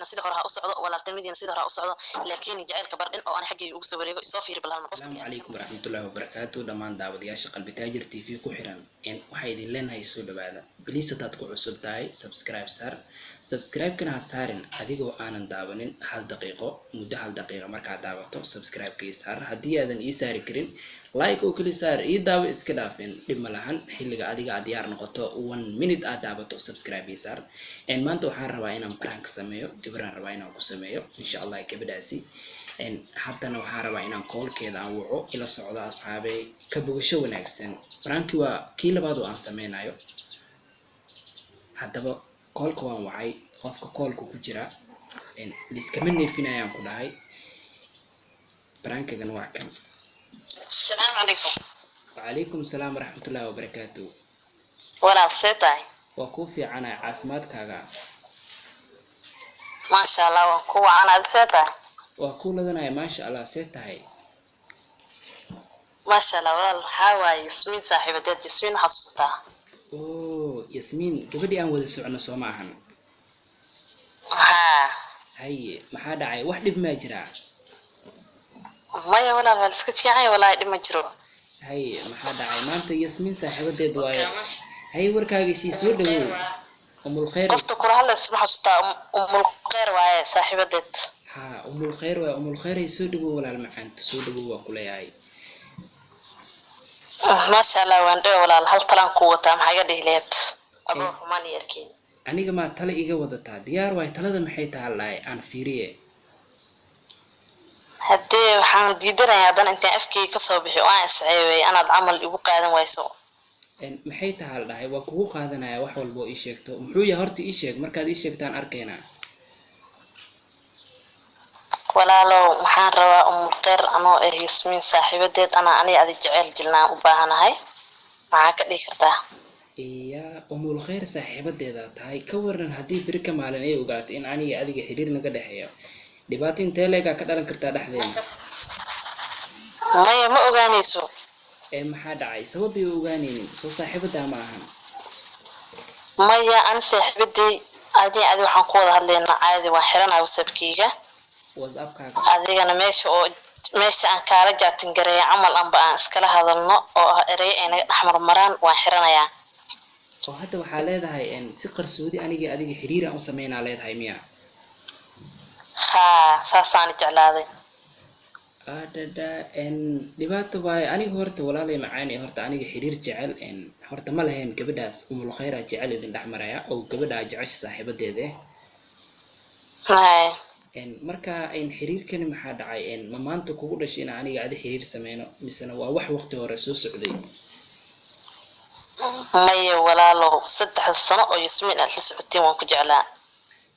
Sida hore ha u socdo, walaaltinimadiina sida hore ha u socdo, laakiin jacaylka bardhin oo aan xaggayga ugu soo wareego isoo fiiri balhan. Asalaamu calaykum waraxmatullaahi wabarakaatu. Dhammaan daawadayaasha Qalbi Taajir TV ku xiran, waxaa idin leenahay soo dhawaada. Please, haddaad ku cusub tahay, subscribe saar. Subscribe-kana ha saarin adigoo aanan daawanin hal daqiiqo. Muddo hal daqiiqa markaad daawato, subscribe-ka ii saar. Haddii aadan ii saari karin, like oo keli saar, ii daawo, iska dhaafin, dhib ma lahan. Xilliga adiga aad diyaar noqoto, one minute aad daawato, subscribe ii saar. Maanta waxaan rabaa inaan prank sameeyo. Gabaraan rabaa inaan ku sameeyo, insha Allah. Gabadhaasi haddana waxaan rabaa inaan call-keeda aan waco. Ila socdo, asxaabey, ka bogasho wanaagsan. Prank-ki waa kii labaad oo aan sameynayo. Haddaba call-ka waan wacay, qofka call-ka ku jira liskama neefinayaan ku dhahay. Prank-igan waa kan. Asalaamu calaykum. Wacalaykum salaam waraxmatullaahi wabarakaatu. Walaal, see tahay? Waa kuu fiicanay, caafimaadkaaga? Maasha Allah, waan ku wacan. Adi see tahay? Waa kuu ladanaya, maasha Allah. See tahay? Maasha Allah. Walaal, waxaa waaye Yasmiin saaxiibadeed. Yasmiin ma xasuusataa? Oh, Yasmiin, gabadhii aan wada socono soo ma ahan? Haa. Haye, maxaa dhacay? Wax dhib maa jiraa? Maya walaal, waa la iska fiican yahay, walaahi dhib ma jiro. Haye, maxaa dhacay maanta? Yasmiin saaxiibadeed waaye. Haye, warkaaga sii, soo dhawow, Umul Khayr. Qofta kula hadlaysa ma xasuustaa? Umul Khayr waaye saaxiibadeed. Haa, Umul Khayr waaye. Umul Khayr ay, soo dhawow walaal macaanta, soo dhawow waa kuleeyahay. Maasha Allah, waan dhowe walaal. Hal talaan ku wataa, maxaa iga dhihi laheyd adoo xumaan iyo arkin? Aniga maa tale iga wadataa? Diyaar waay. Talada maxay taha lahay aan fiiriye? Haddee waxaan diidanayaa haddana intaan afkeyga kasoo bixi oo aan isceebay anaad camal igu qaadan wayso. Maxay taha la dhahay? Waa kugu qaadanaya wax walba oo ii sheegto. Muxuu yahay horta? Ii sheeg. Markaad ii sheegtaan arkaynaa. Walaalow, waxaan rabaa Umul Khayr anoo ah Yasmiin saaxiibadeed anaa aniga adi jeceyl jilnaan u baahanahay. Maxaa ka dhihi kartaa? Iya, Umul Khayr saaxiibadeeda tahay. Ka waran haddii beri ka maalin ay ogaato in aniga adiga xiriir naga dhexeeyo? Dhibaato intee leegaa ka dhalan kartaa dhexdeena? Maya, ma ogaanayso. Ee, maxaa dhacay? Sabab ay ogaanaynin? Soo saaxiibadaa ma ahan? Maya, ani saaxiibaday adi waxaan ku wada hadlaynaa caadi. Waan xiranaa WhatsAppkeyga. WhatsAppkaaga? Adigana meesha oo meesha aan kaala chatting gareeya camal amba aan iskala hadalno oo ah ereyo ay naga dhex marmaraan waan xiranayaa. Oo hadda waxaa leedahay si qarsoodi aniga adiga xiriir aan u sameynaa leedahay miya? Haa, saasaan jeclaaday. Adhadha, dhibaato waaye. Aniga horta, walaalay macaani, horta aniga xiriir jecel horta ma lahayn. Gabadhaas Umul Khayra jecel idin dhex maraya oo gabadhaa jecesha saaxiibadeed eh. Hay. Marka xiriirkani maxaa dhacay? Ma maanta kugu dhashay in aniga adi xiriir sameyno, misena waa wax waqti hore soo socday? Maya walaalow, 3 sano oo Yasmiin aad la socotiin waan ku jeclaa.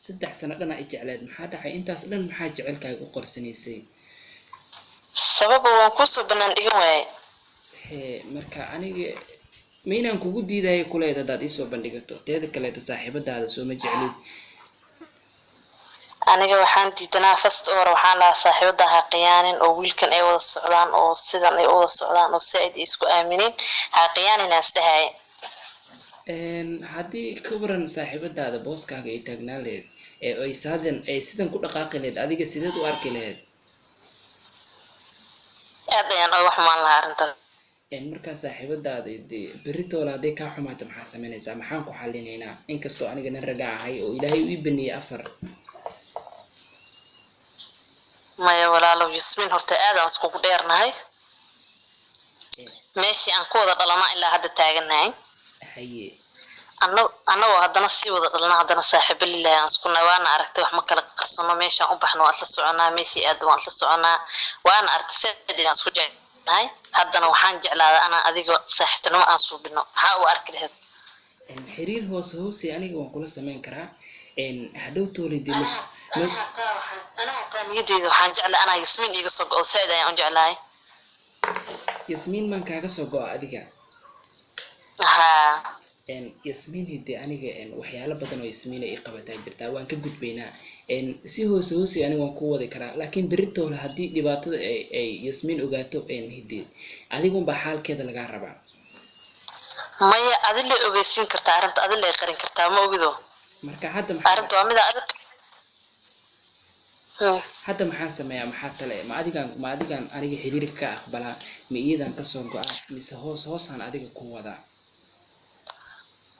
3 sano dhan ay jecleed? Maxaa dhacay intaas dhan? Maxaa jecelkaaga u qarsanaysay? Sababa waan kuusoo banaan dhigan waaye. Hee, marka aniga ma inaan kugu diidayo kuleed haddaad iisoo bandhigato? Teeda kaleeta, saaxiibadaada sooma jeclid? Aniga waxaan diidanaa first hore, waxaan lahaa saaxiibada ha qiyaanin oo wiilkan ay wada socdaan oo sidan ay u wada socdaan oo si ayd isku aaminin ha qiyaanin aan isdhahaya. Haddii ka waran saaxiibadaada booskaaga ay taagnaan lahayd ee ay saadan ay sidan ku dhaqaaqi lahayd, adiga sideed u arki lahayd? Aad ayaan oga xumaan lahaa arrintaas. Markaa saaxiibadaada dee berritoola hadday kaa xumaato, maxaa sameynaysaa? Maxaan ku xalinaynaa, inkastoo aniga nin raga ahay oo Ilaahay u ii baneeyey afar? Maya walaalow, Yasmiin horta aad aan iskugu dheernahay. Meeshii aan ku wada dhalanaa ilaa hadda taagannahay. Annagoo haddana sii wada dhalna, haddana saaxiibo lilahi aan isku nahay. Waana aragtay, wax ma kala qarsano. Meeshaan u baxno waan isla soconaa, meeshii aada waan isla soconaa. Waana aragtay saaid aan isku jeclahay. Haddana waxaan jeclaaday anaa adiga saaxiibtinimo aan suubino. Maxaa u arki lahayd? Xiriir hoose hoose aniga waan kula sameyn karaa. Hadhow toole dee Anaa hataa niyadeyda waxaan jeclay anaa Yasmiin iiga soo go'o. Saaid ayaan u jeclahay. Yasmiin maan kaaga soo go'a adiga? Haa. Yasmiin hidde aniga waxyaalo badan oo Yasmiin ay qabataa jirtaa, waan ka gudbaynaa. Si hoose hoose aniga waan ku wadi karaa, laakiin beritoole haddii dhibaatada ay Yasmiin ogaato, hidde adigunbaa xaalkeeda lagaa rabaa. Maya, adi lay ogeysiin kartaa arrinta, adi lay qarin kartaa, ma ogido. Marka hadda maxaa Arrinta waa mida adig. Hadda maxaan sameeyaa? Maxaa tale? Ma adigaan aniga xiriirka ka aqbalaa, ma iyadan kasoo go-aa, mise hoos hoosaan adiga ku wadaa?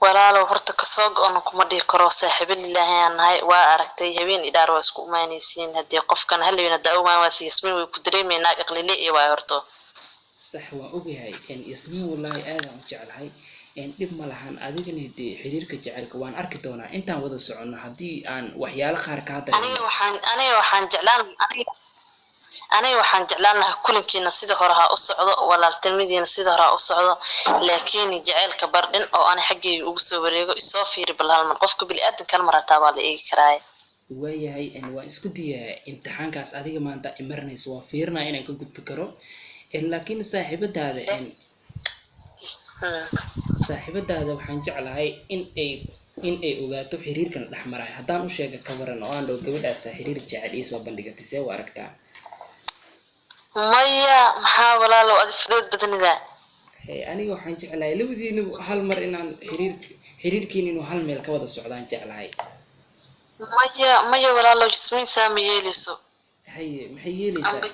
Walaalow, horta kasoo go-ono kuma dhihi karo. Saaxiibo lilaahi aan nahay, waa aragtay, habeen idhaar waa isku imaanaysiin. Haddii qofkan hal habeen haddaa umaan waasi, Yasmiin way ku dareemay, naag aqlile iyo waay horto. Sax, waan ogahay. Yasmiin wallaahi aadaan u jeclahay. Dhib ma lahan, adigana dee xiriirka jecelka waan arki doonaa intaan wada soconno haddii aan waxyaalo qaar kaa dareemo. Aniga waxaan jeclaan lahaa kulankiina sida hore ha u socdo, walaaltinimadiina sida hore ha u socdo, laakiin jaceylka bardhin oo ani xaggayga ugu soo wareego. Isoo fiiri bal hal mar, qofka bini'aadankan mar hataa waa la eegi karaaye. Waayahay, waan isku dayahay imtixaankaas adiga maanta imarinayso, waan fiirinaya inaan ka gudbi karo. Laakiin saaxiibadaada saaxiibadaada waxaan jeclahay in ay ogaato xiriirkan dhex marayo. Haddaan u sheega ka waran oo aan dhaho gabadhaasa xiriir jecel iisoo bandhigatay, see u aragtaa? Maya, maxaa walaalow, adi fudeed badanidaa. Hey, aniga waxaan jeclahay labadiina hal mar inaan xiriirkiina inuu hal meel ka wada socdaan jeclahay. Maya, maya walaalow, Yasmiin saa ma yeeleyso. Haye, maxay yeeleysaa? Amba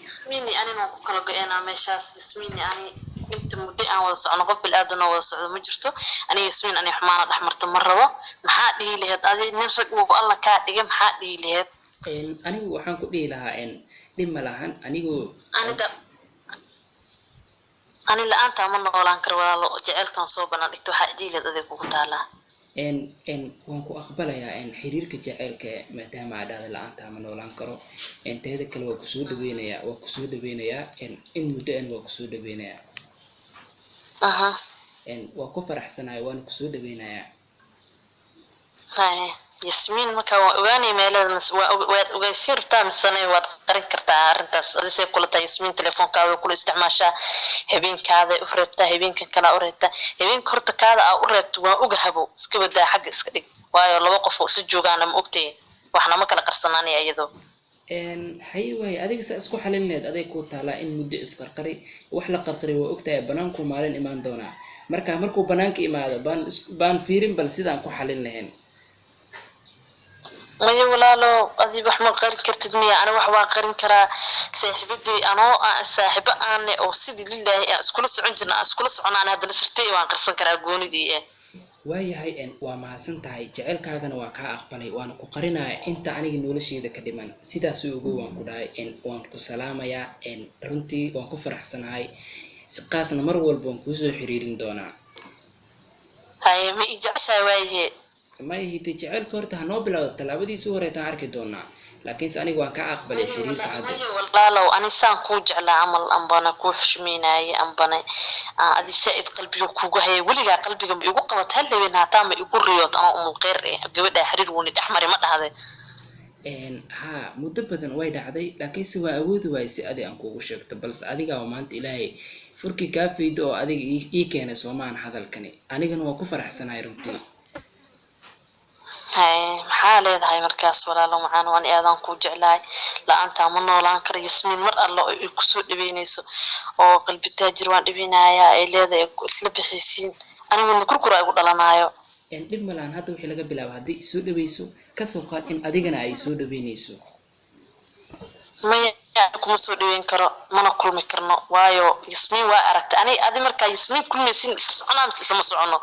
Yasmiin iyo anina waan ku kala go-eenaa meeshaas. Yasmiin iyo ani inta muddo aan wada socono, qof bil-aadan oo wada socdo ma jirto. Aniga Yasmiin ani xumaana dhex marto ma rabo. Maxaa dhihi laheyd adi? Nin rag uu Alla kaa dhigay, maxaa dhihi laheyd? Anigu waxaan ku dhihi lahaa dhib ma lahan anigu. Aniga ani la-aantaa ma noolaan karo walaalo. Jaceylkan soo banaan dhigto, waxaa dhihi laheyd adig kugu taalaa. En en waan ku aqbalayaa xiriirka jaceylka maadaama aa dhahda la-aantaa ma noolaan karo. Teeda kale waa kusoo dhaweynayaa, waa kusoo dhaweynayaa in muddo waa kusoo dhaweynayaa. Waa ku faraxsanahay, waana kusoo dhaweynayaa. Haye, Yasmiin marka waan ogaanay meelada waad ogeysiin rabtaa misane waad qarin kartaa arrintaas? Adisay kula tahay? Yasmiin telefoonkaada kula isticmaashaa, habeenkaada u reebtaa, habeenkan kalaa u reebtaa. Habeenka horta kaada aa u reebto waan ogahabo, iska badaa, xagga iska dhig, waayo laba qof oo isla joogaana ma ogtay, waxna ma kala qarsanaanaya iyadoo. Haye waaye, adiga saa isku xalin lahayd aday kuu taalaa. In muddo isqarqari, wax la qarqari waa ogtahay, banaanku maalin imaan doonaa. Marka markuu banaanka imaado baan fiirin bal sidaan ku xalin lahayn. Maya walaalo, adi wax ma qarin kartid miya? Ani wax waan qarin karaa. Saaxiibadii anoo aan saaxiibo aane oo sidii lilaahi aan iskula socon jirna aan iskula soconaan, haddana sirtay waan qarsan karaa goonidii eh. Waayahay, waa mahadsan tahay, jecelkaagana waa kaa aqbalay, waana ku qarinaya inta aniga nolosheeda ka dhiman. Sidaas ugu waan ku dhahay, waan ku salaamayaa. Runtii waan ku faraxsanahay, si qaasna mar walba waan kuusoo xiriirin doonaa. Haye, ma ii jeceshahay waayahe? Ma ihite, jecelka horta hanoo bilowda, tallaabadiisi u horeetaan arki doonaa, laakiinse aniga waan kaa aqbalay xiriirka hadda. Walaalow, ani saan kuu jeclaa camal ambana kuu xushmeynaaye, ambana adi saa-id qalbiga kugu hayay. Weligaa qalbiga ma igu qabat hal habeen haataa? Ma igu riyoot anoo umul kheyr eh gabadhaa xiriir wuuni dhex mari ma dhahde? Haa, muddo badan way dhacday, laakiinse waa awoodi waayey si adi aan kuugu sheegto, balse adigaa maanta Ilaahay furkii kaa faydo oo adiga ii keenay soomaan hadalkani, anigana waa ku faraxsanahay runtii. Haye, maxaa leedahay markaas walaalo macaan? Waan aadaan kuu jeclahay, la-aantaa ma noolaan karo. Yasmiin mar alla oo ay kusoo dhaweynayso oo qalbi taajir waan dhibinayaa ay leedahay isla bixisiin, aniguna kurkura igu dhalanaayo. Dhib ma lahan, hadda wixii laga bilaabo haddii isoo dhaweyso, kasoo qaad in adigana ay soo dhaweynayso. Maya, kuma soo dhaweyn karo, mana kulmi karno, waayo Yasmiin waa aragtay. Ani adi markaa Yasmiin kulmaysin isla soconaa mise islama socono?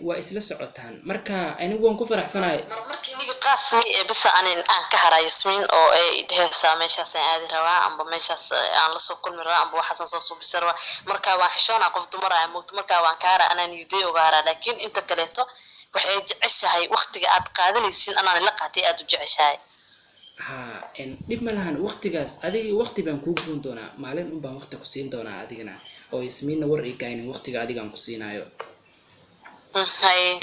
Waa isla socotaan, marka anigu waan ku faraxsanahay. Markii niga qaasni ee bisa ani aan ka haraa Yasmiin oo ay dheheysaa meeshaas aan aadi rabaa, amba meeshaas aan lasoo kulmi rabaa, amba waxaasaan soo suubisa rabaa, marka waan xishoonaa, qof dumar ah moogto, marka waan ka haraa, anaan yuday oga haraa. Laakiin inta kaleeto waxay jeceshahay waqtiga aad qaadanaysiin anaan la qaatay aad u jeceshahay. Haa, dhib ma lahan, waqtigaas adiga waqti baan kuu goon doonaa, maalin un baan waqti ku siin doonaa adigana oo Yasmiinna war ii kaynin waqtiga adigaan ku siinaayo. Haye.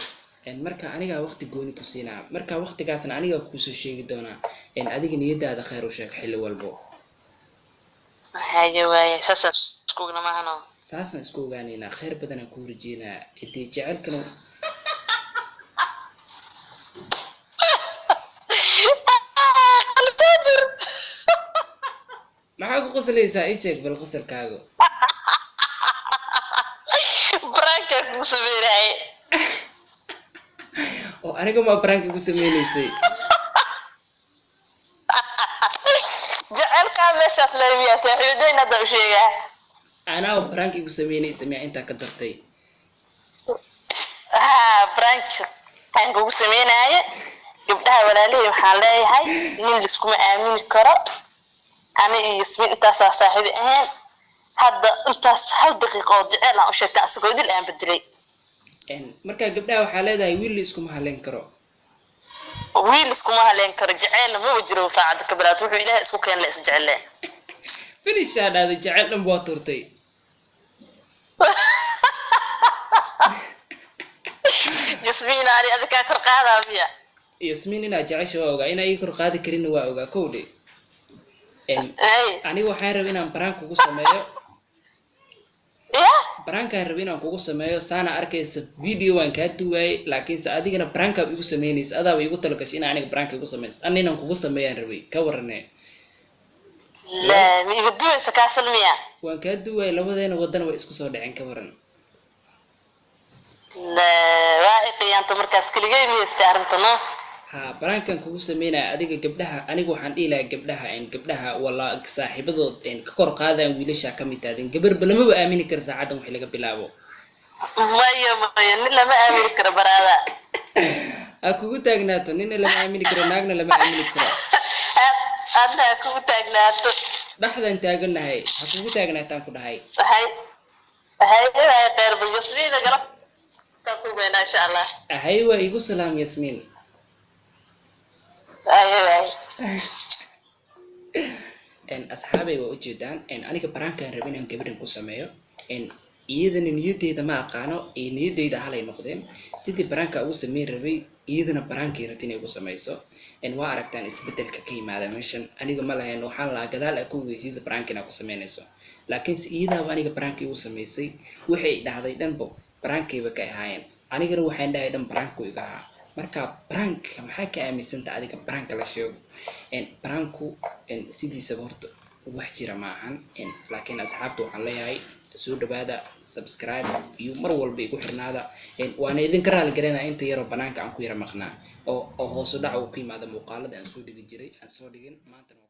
Marka anigaa waqti gooni ku siinaa, marka waqtigaasna anigaa kuusoo sheegi doonaa. Adiga niyadaada khayr u sheeg xilli walbo. Haye waaye, saasaan isku ogna maahano? Saasaan isku ogaaneynaa, khayr badanaan kuu rajeynaa idee jecelkana. Altaajir. Maxaa ku qoslaysaa? Ii sheeg bal qosolkaagu. Prank-kaa kugu sameynaaye. Oo aniga maa prank-ka ku sameynaysay? Jaceylkaa meeshaas leemiyaa saaxiibadeyn hadda u sheegaa. Anaa prank igu sameynaysa miyaa intaa ka dartay? Haa, prank aan kugu sameynaaye. Gabdhaha walaalihii waxaan leeyahay, nin liskuma aamini karo. Ani iyo Yasmiin intaasaa saaxiibi ahayn. Hadda intaas hal daqiiqo oo jeceel aan u sheegtay, asagoo idil aan bedelay. Marka gabdhaha waxaa leedahay wiil la iskuma haleyn karo. Wiil iskuma haleen karo, jaceylna maba jiro. Saacadda ka bilaabta wuxuu Ilaahay isku keen la isjecele. Finishaa dhahday, jecel dhan waa turtay. Yasmiin ani adikaa kor qaadaa miya? Yasmiin inaad jecesha waa ogaa, inaa ii kor qaadi karinna waa ogaa, kow dhe. Ay. Aniga waxaan rabay inaan prank kugu sameeyo. Ya. Prankaan rabay inaan kugu sameeyo, saana arkaysa video waan kaa duwaayey, laakiinse adigana prankaab igu sameynaysa, adaaba igu talagashay inaa aniga prank igu samaysa, anna inaan kugu sameeyaan rabay, ka warane? La ma iga duwaysa kaasal miya? Waan kaa duwaayey, labadeena wadana way isku soo dhaceen, ka waran? La waa i qiyaanta markaas, keligay ma haystay arrinta no. Ha, prankan kugu sameynaya adiga. Gabdhaha aniga waxaan dhihi lahaa gabdhaha gabdhaha wala saaxiibadood ka kor qaadaan wiilasha ka mid taadeen, gabarba lamaba aamini karo saacaddan wixii laga bilaabo. Mayo mayo, nin lama aamini karo baraada. Ha kugu taagnaato, nina lama aamini karo, naagna lama aamini karo. Aad aadna ha kugu taagnaato. Dhexdan taaganahay, ha kugu taagnaataan ku dhahay. Waxay waxay khayr bal Yasmiina galabta kulmeynaa insha Allah. Ahay, waa igu salaam Yasmiin. Ay ay. Asxaabay, waa ujeedaan, aniga prankaan rabay inaan gabadhan ku sameeyo, iyadana niyadeyda ma aqaano iyo niyadeyda halay noqdeen sidii pranka ugu sameyn rabay, iyadana prankay rabtay inay ugu sameyso. Waa aragtaan isbedelka ka yimaada meeshan. Aniga ma lahayn, waxaan lahaa gadaal a ku ogeysiisa prank inaa ku sameynayso, laakiinse iyadaaba aniga prank igu sameysay. Waxay dhahday dhanbo prankayba ka ahaayeen, anigana waxaan dhahay dhan pranku iga ahaa. Marka prank maxaa ka aaminsanta adiga pranka la sheego? Pranku sidiisaba horta wax jira ma ahan, laakiin asxaabta waxaan leeyahay soo dhawaada, subscribe iyo mar walba igu xirnaada. Waana idinka raali garanaya inta yaroo banaanka aan ku yara maqnaa oo hoos u dhac uu ku yimaada muuqaalada aan soo dhigi jiray aan soo dhigin maantana.